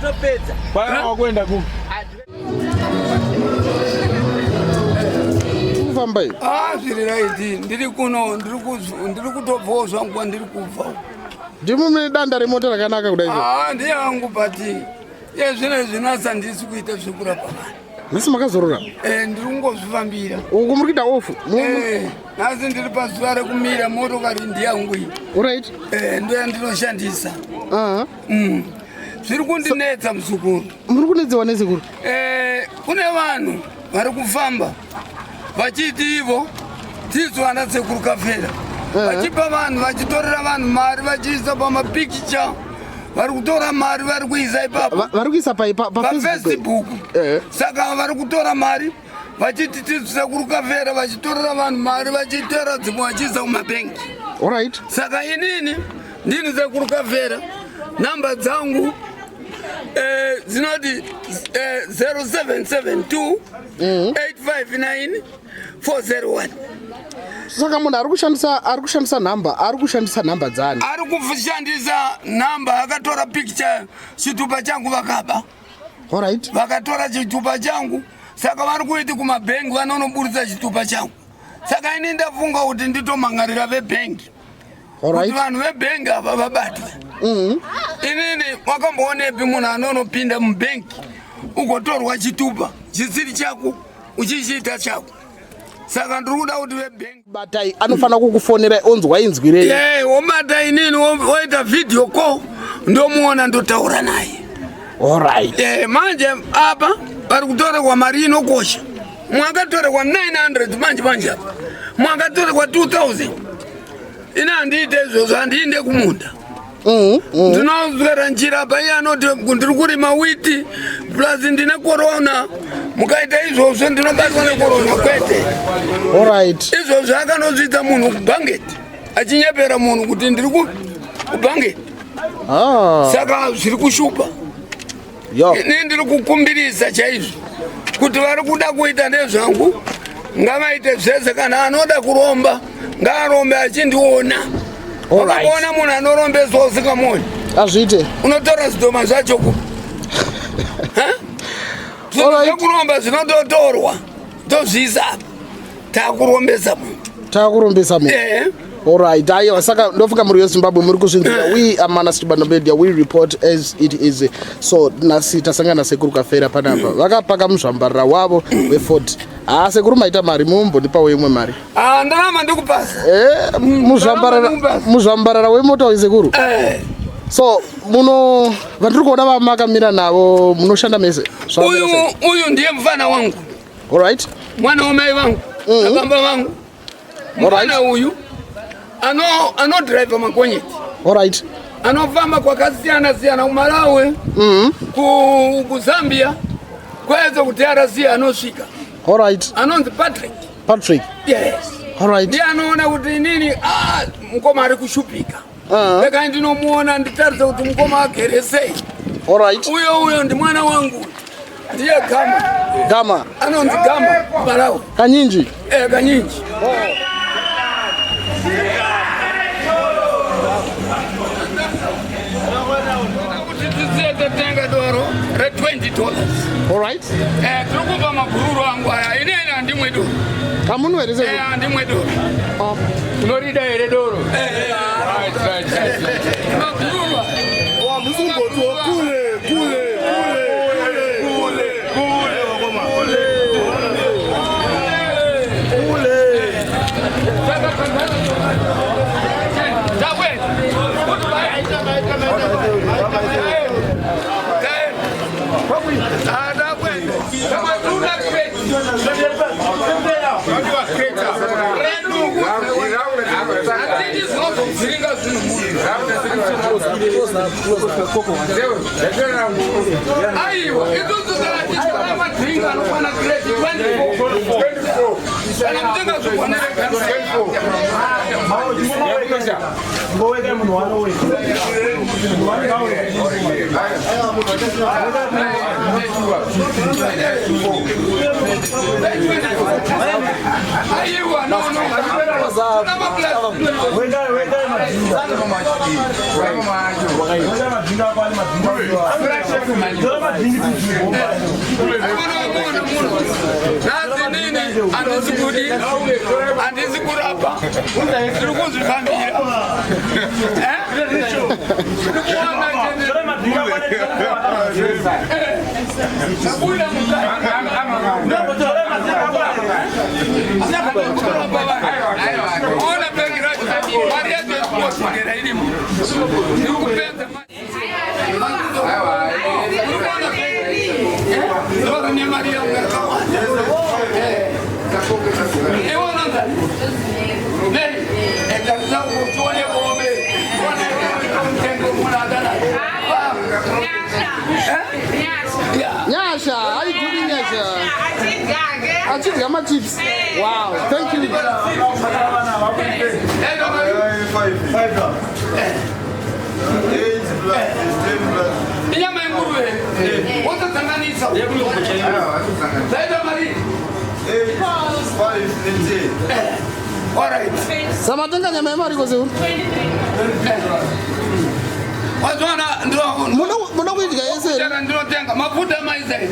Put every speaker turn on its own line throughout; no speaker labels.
Tatopedza.
Kwaya wakuenda ku.
Kufamba iyi.
Ah, zviri right. Ndiri kuno, ndiri kutobvawo zvangu kwandiri kubva.
Ndimi mune danda remota rakanaka kudai.
Ah, ndiyangu but iye zvino izvi nhasi handisi kuita zvekurapa vanhu.
Nhasi makazorora?
Eh, ndiri kungozvifambira.
Uku muri kuita off?
Eh, nhasi ndiri pazuva rekumira motokari ndiyangu iyi.
Alright.
Eh, ndo yandinoshandisa. Zviri kundinetsa muzukuru.
Muri kunetsewa nesekuru?
Eh, kune vanhu vari kufamba vachiti ivo tisu vana sekuru Kafera. Vachipa vanhu, vachitorera vanhu mari, vachiisa pamapikicha. Vari kutora mari, vari kuisa ipapo.
Vari kuisa
paFacebook. Saka vari kutora mari vachiti tisu sekuru Kafera, vachitorera vanhu mari, vachitora dzimwe vachiisa kumabhengi.
Alright.
Saka inini ndini sekuru Kafera, namba dzangu dzinoti 0772 859 401.
Saka munhu ari kushandisa nhamba, ari kushandisa nhamba dzani?
Ari kushandisa nhamba, akatora picture chitupa changu vakaba.
Alright.
Vakatora chitupa changu, saka vari kuiti kumabhengi vanonoburitsa chitupa changu. Saka ini ndafunga kuti nditomhangarira vebhengi.
Alright.
Kuti vanhu vebhengi ava vabatwe. Inini wakamboonepi munhu anonopinda mubhengi ugotorwa chitupa chisiri chako uchichiita chako? Saka ndiri kuda kuti vebhengi
batai, anofanira kukufonera onzwa inzwi renyu.
Eh, wobata inini, woita video call, ndomuona, ndotaura naye.
Alright.
Eh, manje apa vari kutorerwa mari inokosha. Mwakatorerwa 900 manje manje apa. Mwakatorerwa 2000. Ini handiite izvozvo, handiinde kumunda. Ndinozwera njira apa, iye anoti ndiri kurima witi plus ndine korona, mukaita izvozvo ndinobatwa nekorona, kwete.
Alright.
Izvozvo akanozviita munhu kubhangeti, achinyepera munhu kuti ndiri kubhangeti. Saka zviri kushupa. Ini ndiri kukumbirisa chaizvo kuti vari kuda kuita nezvangu ngavaite zvese. Kana anoda kuromba ngaarombe achindiona. Wakaona munhu anorombeswa usingamuoni?
Azviite.
Unotora zvidhoma zvacho ku zvinhu zvekuromba zvinototorwa, tozviisa apa, takurombesa munhu.
Takurombesa munhu.
Eh.
Alright, aiwa, saka ndofunga muri yeZimbabwe muri kuzvinzwira. We are Manas Chibanda Media, we report as it is. So nhasi tasangana sekuru Kafera panapa. Vakapaka muzvambarira wavo weFord. Ah, sekuru maita mari, mumbondipawo imwe mari.
Ah, ndarama ndikupasa.
Eh, muzvambarara muzvambarara wemota wesekuru.
Eh.
So muno vandiri kuona vamakamira navo munoshanda mese?
Uyu uyu ndiye mufana wangu.
Alright.
Mwana wamai vangu. Nababa vangu. Mwana uyu anodhiraivha makonyeti.
Alright.
Anofamba kwakasiyana siyana kuMalawi, kuZambia, kwese kuDRC anosvika.
Alright.
Anonzi Patrick.
Patrick.
Yes.
Alright.
Ndiye anoona kuti inini, ah, mukoma ari kushupika. Rekai ndinomuona, nditarise kuti mukoma agere sei.
Alright.
Uyo uyo ndi mwana wangu. Ndiye Gama.
Gama.
Anonzi Gama Malawi.
Kanyinji.
Eh, Kanyinji. Kuti tisiye tatenga doro re $20.
Alright.
Eh, tiri kupa mabhururu angu aya. Inini handimwe doro.
Kamunhu here sekuru?
Eh, handimwe doro.
Unorida here doro?
Eh,
Right, right, right.
mabhururu aya.
Kule, kule, kule, kule, kule, kule.
Aiwa, isusu kana tichitora madringi anokwana crate 24, kana mutenga zvikwanire.
Ngoweka munhu wanoweka.
Aiwa, no, no.
Wekai, wekai madringa. Wekai madringa.
Nhasi nini handisi kudi, handisi kurapa, ndiri kuzvifambira. Ndiri kuwana chete. Ndabuda mukati. Ona bhengi racho, mari yacho yekungoswedera irimo. Ndiri kupedza. Ndorine mari yangu yakawanda. Iwona ngani? Nei, etarisa tione vome, tione mutengo munhu akadai.
Nyasha, how you doing, Nyasha? Achidya machips. Wow, thank you.
Inyama yenguruve wotosanganisa zaita mari. Alright.
Samatenga nyama yemari koseuri.
Wazwana
Muno kuidya yese here?
Saka ndinotenga mafuta maisa iri.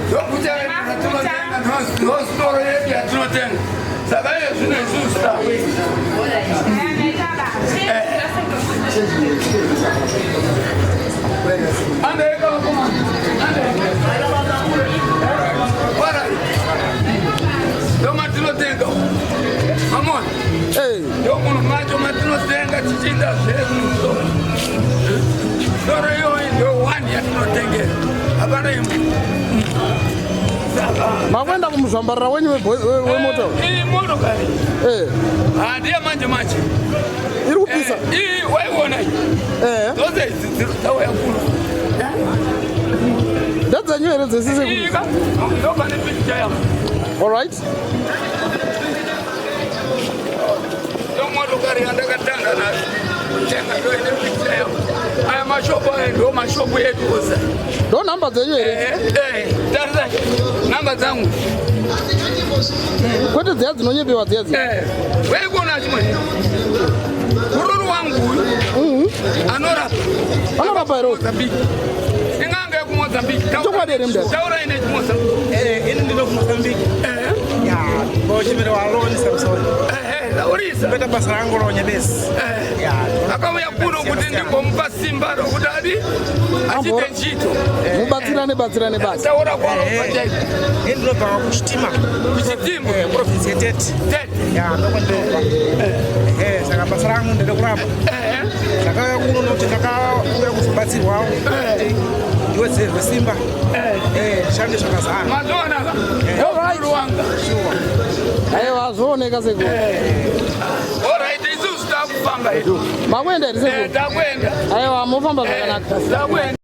Ndokuta yatinotenga, ndositoro yedu yatinotenga. Saka iye zvino isusu takuita. Andaeka vakomana. Andaeka. Alright. Ndomatinotenga. Mamona. Ndomunhu macho matinotenga tichiita zvedu. Soro iyoyi ndo one yatinotengera. Hapana imwe. Saka
Makuenda kumuzvambarira wenyu wemota?
Iyi motokari. Ah, ndiye manje manje.
Iri kupisa.
Iyi waiona iyi. Dzose idzi dziri dzauya kuno.
Ndedzenyu here dzese?
Iyi ka ndopane picha yangu.
All right.
Ndo motokari yandakatanga nayo. Kutenga ndo ine picha yangu. Aya mashopu aya ndo mashopu edu ose.
Ndo nhamba dzenyu here?
Tarisa namba dzangu.
Kwete dziya dzinonyepewa dziya dziya.
Waikuona chimwe. Mururu wangu uyu anorapa.
Anorapa here?
Mozambique. Ing'anga yekuMozambique.
Chokwadi here mudhara?
Taura ine chiMozambique.
Ini ndino kuMozambique. Ya, ngochimere waloni Samson.
Taurisa.
Kuita basa rangu ronyebesi. Ya.
Akauya kuno kuti ndimbomupa simba rokuti adi achite ntchito.
Mubatsirane batsirane basa.
Taura kwanobva chaiko.
Ini ndinobva kuChitima.
Kuchitima.
Province yeTete.
Tete.
Ya, ndokwandinobva. Saka basa rangu ndede kurapa. Ndakauya kuno nokuti ndakauya kuzobatsirwawo kuti ndiwedzerwe simba. Ndishande zvakazara.
Mazoona ka? Mururu wanga.
Aiwa, zvooneka sekuru.
Alright, isusu takufamba hedu.
Makuenda here sekuru?
Takuenda.
Aiwa, mofamba zvakanaka.
Takuenda.